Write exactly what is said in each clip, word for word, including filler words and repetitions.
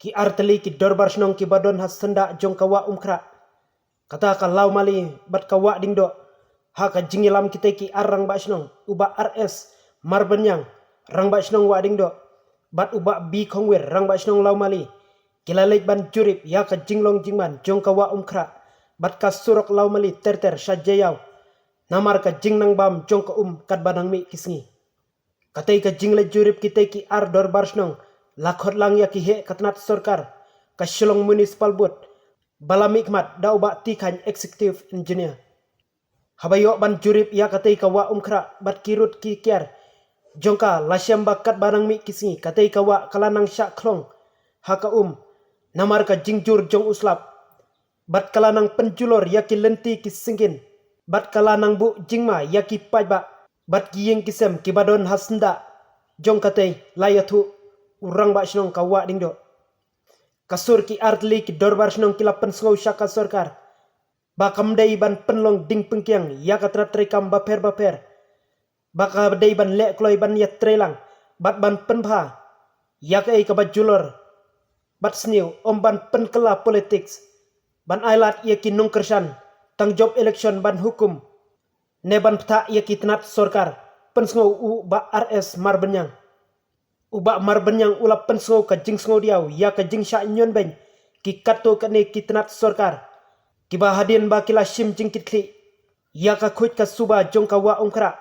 ki artylli ki dorbar shnong kiba don ha syndah jong ka Wah Umkhrah, kata ka Lawmali bad ka Wah Diengdoh, ha ka jingïalam kitei ki ar rangbah shnong, u Bah R S Marbaniang, rangbah shnong Wah Diengdoh, bad u Bah B Khongwir, rangbah shnong Lawmali, ki la leit ban jurip ïa ka jinglong jingman jong ka Wah Umkhrah bad ka surok Lawmali ter ter sha Jaïaw, namar ka jingnang bam jong ka um katba nang mih ki sngi. Katei ka jingleit jurip kitei ki ar dorbar shnong la khot lang ïa ki heh ka tnat sorkar ka Shillong Municipal Board, ba la mihkhmat da u Bah T Khaiñ, Executive Engineer. Haba ïoh ban jurip ïa katei ka Wah Umkhrah bad ki rud ki kiar jong ka, la shem ba katba nang mih ki sngi katei ka wah ka la nang shah khlong ha ka um namar ka jingjur jong u slap, bad ka la nang pynjulor ïa ki lynti ki syngkien, bad ka la nang buh jingma ïa ki paidbah bad ki ïing ki sem kiba don ha syndah jong katei, la ïathuh u rangbah shnong ka Wah Diengdoh. Ka sur ki artylli ki dorbar shnong ki la pynsngew sha ka sorkar ba kam dei ban pynlong ding pynkiang ïa ka tnat treikam bapher bapher, ba ka dei ban leh kloi ban ïatreilang bad ban pynbha ïa kaei kaba julor bad sniew, ym ban pynkylla politics, ban ailad ïa ki nongkyrshan tang jop election ban hukum ne ban bthah ïa ki tnat sorkar, pynsngew u Bah R S Marbaniang. U Bah Marbaniang u la pynsngew ka jingsngewdiaw ïa ka jingshah ñion beiñ ki katto katne ki tnat sorkar, kiba hadien ba ki la shim jingkitkhlieh ïa ka khuid ka suba jong ka Wah Umkhrah,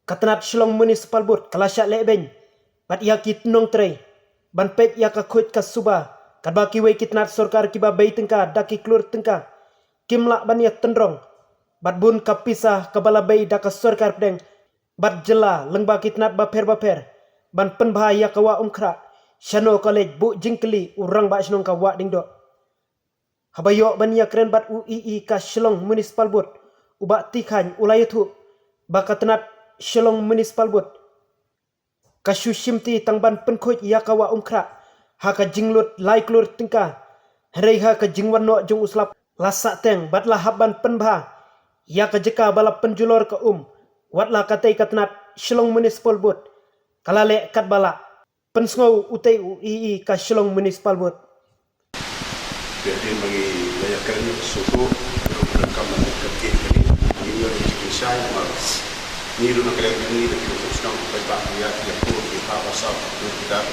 ka tnat Shillong Municipal Board ka la shah leh beiñ bad ïa ki nongtrei ban peit ïa ka khuid ka suba, katba kiwei ki tnat sorkar kiba bei tyngka da ki klur tyngka kim lah ban ïatynrong bad bun ka pisa kaba la bei da ka sorkar pdeng bad jylla lyngba ki tnat bapher bapher ban pynbha ïa ka Wah Umkhrah, shano ka leit, buh jingkylli u rangbah shnong ka Wah Diengdoh. Haba ïoh ban ïakren bad u E E ka Shillong Municipal Board, u Bah T Khaiñ, u la ïathuh ba ka tnat Shillong Municipal Board ka shu shimti tang ban pynkhuid ïa ka Wah Umkhrah ha ka jinglut lai klur tyngka, hynrei ha ka jingwan noh jong u slap la sahteng bad la hap ban pynbha ïa ka jaka ba la pynjulor ka um, wat la katei ka tnat Shillong Municipal Board ka la leh katba lah. Pynsngew utei u E E ka Shillong Municipal Board. Phi hadien ba ngi la ïakren shuh shuh, ruh ka kam la ka ke kane, ngi ïoh ïa ka jingshai namar ngi ruh na ka liang jong ngi da ki ruh shnong paidbah ïa ki ïa pur ki ha ba saw ki dar.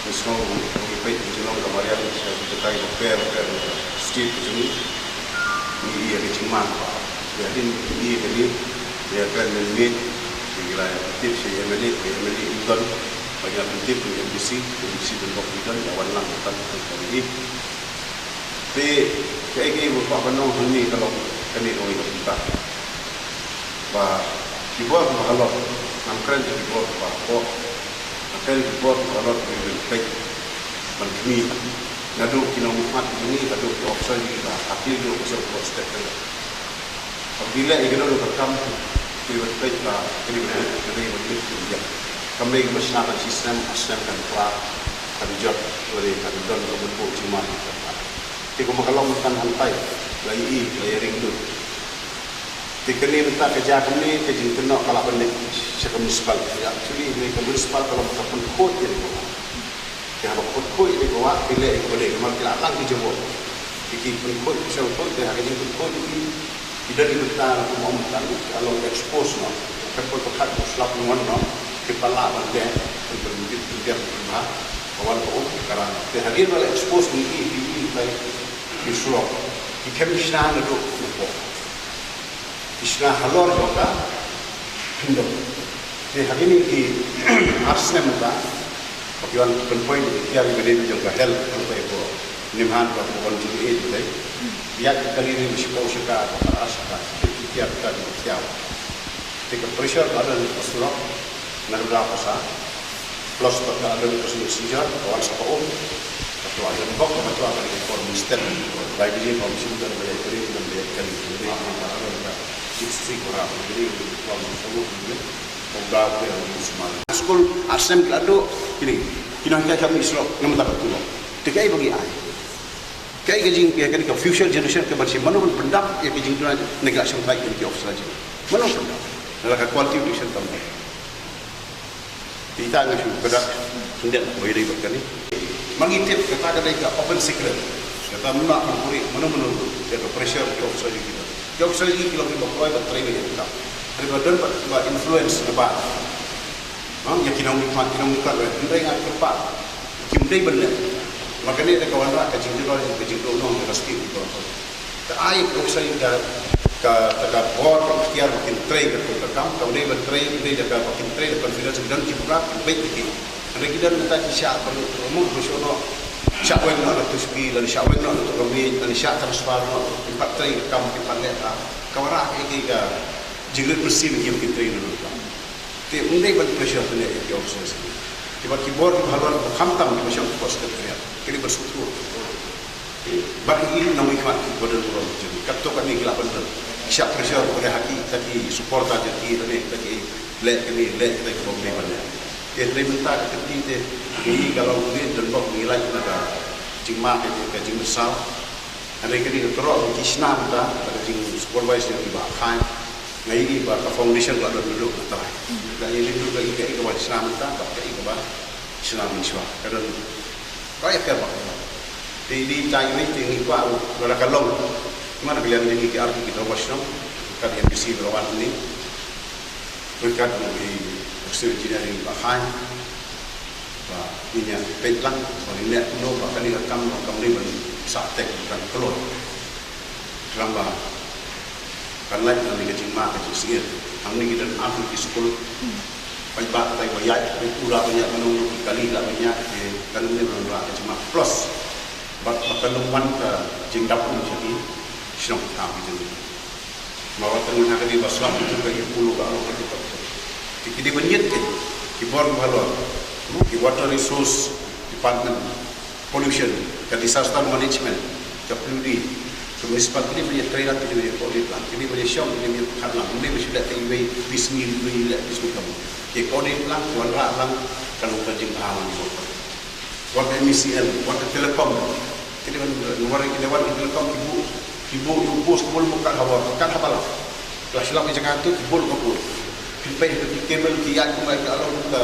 Ngi sngew ngi peit ki jinglong ka mariang sha ki batai bapher bapher state ka jong ngi. Ngi ïoh ïa ka jingman ba ïa hadien ngi ïoh ïa kane, ïa kane mynmiet ngi la ïa pyntip sha ïa M L A, ïa M L A im don. Ba ïa pyntip ïa M D C, M D C don bok ïa don ïa wan lang ka tan ka ri. Te kaei kaei ba kwah ban ong hangne ka long kane kawei ka bynta. Ba ki bor kiba halor, ngan kren ki bor kiba halor, ngan kren ki bor kiba halor, ki ban peit ban khmih. Naduh ki nongmihkhmat jong ngi, naduh ki officer jong ngi ba ha ki duh ka sor ka step ka. Haba ki leh ïa kano kano ka kam, ki ban peit ba kane ka dei, ka dei ban leh, ka dei ban leh. Kam dei kaba shna tang shi snem, ar snem kan phla, kan jot, lane kan don ka mutbok jingman. Te kumba ka long mynta hangtai, la ïohi, la ïaring lut. Te kane mynta ka jia kane ka jingkynnoh ka lah ban leit sha ka municipal. Actually, ne ka municipal ka long ka pynkhuid ïa ka wah. Te haba pynkhuid ïa ka wah, ki leh ïa kaba dei, namar ki la lang ki jingmut. Te ki pynkhuid, ki shu pynkhuid, te ha ka jingpynkhuid ki, ki don ki bynta na ka mut mynta ka long expose noh. Kan poi ka khat ka slap ngon noh, ki pala ban leh, kan pynbit pynbiang pynbha, ka wan ka um, ka rah. Te hadien ba la expose ni ki, ki, ki, ki surok. Ki khlem shna naduh napoh. Ki shna halor jong ka khyndew. Te ha kine ki ar snem mynta, ba ki wan pynpoi ïa ki kiar kiba dei jong ka health, pynpoi ko. Ngim hap ba ko wan jong i te. Ïa ki kali ni ba shiphew shaka, ba ar shaka, ki kiar ka dei kiar. Te ka pressure ka don ka surok, na ka bynta ka sa. Plus ba ka don ka shisha, ka wan sa ka um. Ka tu ada bok, ka tu ada di form step. Bai biji form sim dan bai kering dan bai kering. Jadi apa ada ka sixty orang. Jadi form solo ni. Pemda ke yang semua. School asem keladu kini. Kini kita kami isro nama tak tu. Tiga bagi ai. Kaei ka jing, ïa kane ka future generation ka ban shim, mano ban pyndap ïa ka jingduna ne ka shim trai ki officer jing. Mano ban pyndap. Na la ka quality education tam. Te ita nga shu kyndat khyndiat ba ïadei bad kane. Ma ngi tip kata ka dei ka open secret. Kata mynta ka puri mano mano, ïa ka pressure ki officer ki don. Ki officer ki long kiba kloi ba trei ba ïa ka. Hynrei ba don ba, ba influence na ba. Ha, ïa ki nongmihkhmat, ki nongmihkhmat ba hynrei nga kyrpad. Kim dei ban leh. Ma kane da ka wanrah ka jingjulor, ka jingduh nong, ka skim ki don. Ka ai ka officer ka, ka, ka bor ka iktiar ba kin trei ka, ka kam, ka dei ban trei, dei da ka ba kin trei da confidence, ki don ki bra, ki beit ki. Hynrei ki don mynta ki shah ban mut ba shu noh, shah weng noh na tu spi, lane shah weng noh na tu ka miej, lane shah transfer noh, ki pat trei ka kam, ki pat leh ka, ka wanrah ka, ka, ka jingrit mynsiem ki, ki trei noh ka. Te ym dei ban pressure te ne ki officers. Kiba ki bor kiba halor ba khamtam kiba shong ki bor secretariat. Ki dei ban suktur. Bad i nongmihkhmat ki ba don burom jong ki. Katto katne ki lah ban don. Ki shah pressure ba dei ha ki, ta ki supporter jong ki, ta ne, ta ki leh kane, leh kita ki bym dei ban leh. Te hynrei mynta ka kti te ngi ka long ngi don bok ngi lait na ka jingma ka jing, ka jingmynsaw. Hynrei kane ka trok ki snam ta, ka jing supervise ïa ki ba khai. Nga ïohi ba ka foundation ka la don duk na trai. Ka ïohi duk ka ïohi ka ba snam ta, ba ka ïohi ka ba snam mynshuwa. Ka don Ka ïa ka ba. Te dei tang wei te ngi kwah ruh lada ka long. Kumne ka liang dei ki arti ki dawai shnong. Ka dei M D C ba la wan ni. Berkat ruh i Officer Engineering ba khai. Ba ngi ïa peit lang ba ngi leh kumno ba kane ka kam ba kam dei ban sah tek ban kloi. Khlem ba kan lait na ka jingma ka jingsngewsih. Hangne ki don arphew ki skul. Paidbah tai ba ïaid, ba pura ba ïaid, ba nong ki kali la ba ïaid, ki kan ne ban rah ka jingma. Plus bad ba kan wan ka jingdap um sha ki shnong tam ki jong. Ma wat tang na ka dei ba slap ki jong ka ïa pulu ba alo ka jong ka. Ki, ki dei ban ïaid ki, ki bor ba halor. Ki Water Resource Department. Pollution, ka disaster management, ka P W D, ka municipal, kine ba ïa trei lang, kine ba ïa audit lang, kine ba ïa shong, kine ba ïa pyrkhat lang, kine ba shu leh ka iwei, piece ngi, iwei leh piece ngi kam. Ki audit lang, ki wanrah lang, ka long ka jingpynhar lang. Wat ka M E C L, wat ka telecom, kine ban, wat kine, wat ka telecom, ki buh, ki buh, ki buh, ki buh, ki buh, kat hawa, kat hawa lang. Ka shu lap ïa jaka tu, ki buh, ki buh. Ki peit, ki cable, ki ïaid, ki mai, ki along, ka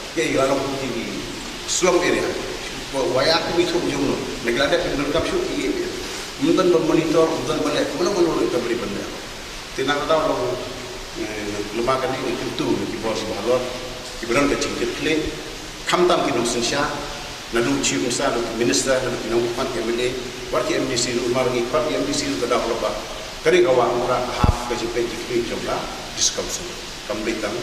Ki ïa long ki slum area. Wa, wa ïa ki mi thuk jong no. Na ki la dep pyndonkam shuh ki ïa. Ym don ban monitor, ym don ban leh, kumno kumno ruh ka bri ban leh. Te na ka daw long, eh, lema kane ngi kyntu ki bor kiba halor. Kiba don ka jingkitkhlieh. Khamtam ki nongsynshar. Naduh chief minister, naduh ki minister, naduh ki nongmihkhmat ki M L A. Wat ki M D C ruh, mar ngi pat ki M D C ruh ka daw long ba. Kane ka wah ka hap ka jingpeit jingkhlieh jong ka District Council. Kam dei tang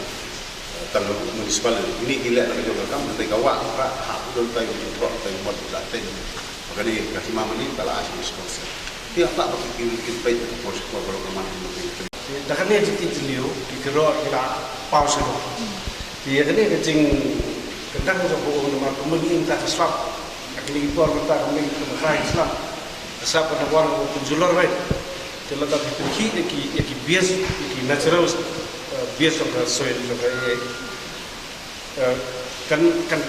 Tang municipal ini ki leh na ka jong ka kam, hynrei ka wah ka hap don tai u jingphrok tai u mot la teng. Ba kane ka hima mani ka la ai sponsor. Ki hap ba ki ki ki peit ka por sponsor ba ka man ki mani. Da kane jingtip jingïoh ki kyrroh ki la paw sha. Ki kane ka jingkyndang jong ka um namar ka mani ta ka slap. Kane ki por mynta ka mani ka slap. Ka slap ka da wan ka pynjulor wei. Te lada phi pynkhih ïa ki, ïa ki base, ïa ki natural, eh, base jong ka soil jong ka, eh, eh, kan, kan,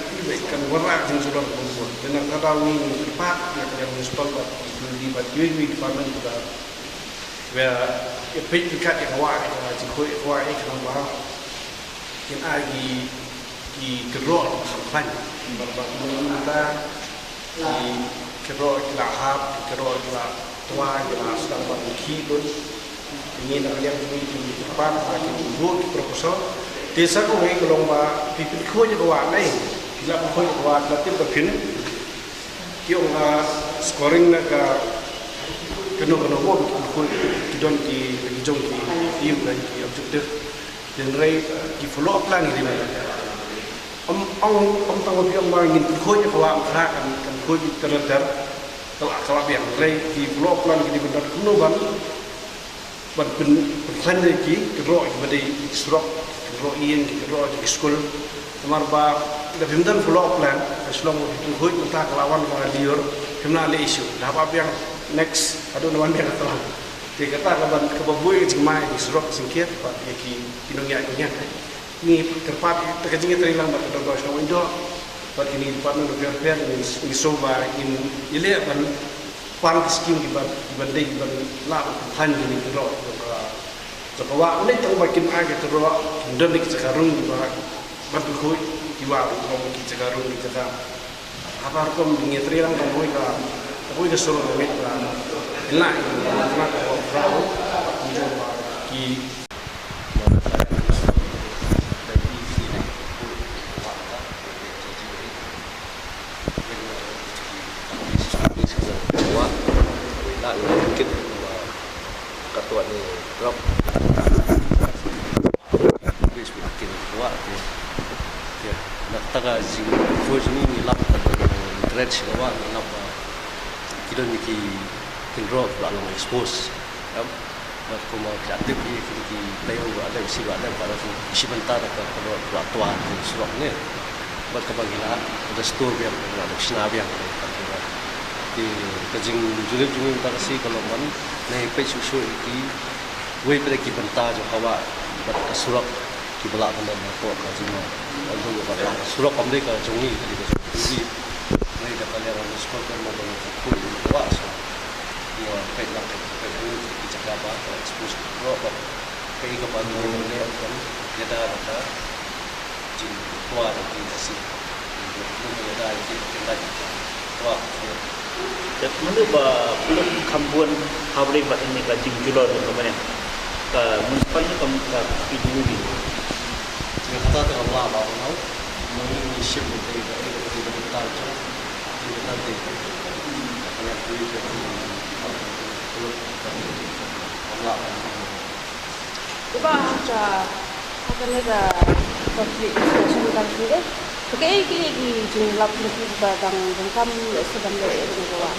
kan wanrah jingjulor kumno. Te na ka daw ngi kyrpad ïa ka municipal bad ki community bad kiwei kiwei department ba, ba ïa peit pynkat ïa ka wah, ïa ka jingkhuid ïa ka wah, ïa ka nongbah. Kin ai ki, ki kyrroh ki khlaiñ. Bad, bad mynta ki kyrroh ki la hap, ki kyrroh ki la twa, ki la sdang ban khih lut. Ngi na ka liang ngi ki pat ba ki buh ki proposal. Te sa kawei ka long ba phi pynkhuid ïa ka wah ne. Phi la pynkhuid ïa ka wah, la tip ba phin. Ki ong, ah, scoring na ka kano kano mo ki pynkhuid, ki don ki, ki jong ki aim, ki objective. Hynrei ki follow up plan ki dei ban don. Ym, ym, ym tang ba phi ong ba ngin pynkhuid ïa ka wah, ym khraw, kan, kan khuid ter ter. Ka la, ka la biang. Hynrei ki follow up plan ki dei ban don kumno ban, ban pyn, pynkhlaiñ ïa ki, ki kyrroh kiba dei ki surok, ki kyrroh ïing, ki kyrroh ki skul. Namar ba lada phim don follow up plan, ka shlong ba phi pynkhuid mynta ka la wan ka la lyiur, phim lah leh issue. Da hap biang next, haduh na wan biang ka tlang. Te kata ka ban, kaba buh ïa ka jingma ïa ki surok jingkit bad ïa ki, ki nongñiah ki nongñiah. Ngi kyrpad ïa ka jingïatreilang bad ka Dorbar Shnong Indoh bad kine ki department bapher bapher, ngi, ngi sngew ba kin ïaleh ban pan ki skim kiba, kiba dei ban lah ban pynkhlaiñ kine ki kyrroh jong ka, jong ka wah. Ym dei tang ba kin ai ka kyrroh, kin don ki jaka rung kiba ban pynkhuid ki wah, ban long ki jaka rung, ki jaka Kata rukom ngi trei lang tang kawei ka, kawei ka surok ka wei ka, la, la, la, la, la, la, ki Ka tuan ni drop. Bis wi kin wa ke. Ke. Na ta ka jing ko jing ni lap ta ka internet shi wa lap. Ki don ni ki kin drop ba long expose. Em. Ba ko ma ki active ki ki ki tayo ba ada si ba ada ba ada shi banta da ka ka drop ba tuan ni surok ni. Ba ka ba gila da store biang ba da sna biang ka ki ba. Ki ka jing julip jing ta ka si ka long man. Nei peit shuh shuh ïa ki, wei pat ki bynta jong ka wah bad ka surok kiba lah ban don hapoh ka jingma. Ka jong ka wah, surok kam dei ka jong ngi, ka dei ka jong ngi. Nei da ka liang ka surok kan mo ban ka pun ka wah, so. Ïa peit lang, peit lang ki jaka ba ka expose ka surok bad kaei kaba ngi ne ne kan ïada bad ka jingkwah da ki lehse. Jingkwah da ki lehse. Te mano ba pynlut kham bun ha bri bad ine ka jingjulor jong ka bneng. Ka municipal ne ka, ka P W D. Nga kata te ka la ba nau. Nau ni ni shim te ka te ka te ka ta jong. Te ka te ka la te ka la ba. Uba ha ka, ha kane ka conflict resolution council eh. Te kaei kaei ki jinglap jong phi ba dang donkam lehse ban leh ïa kane ka wah.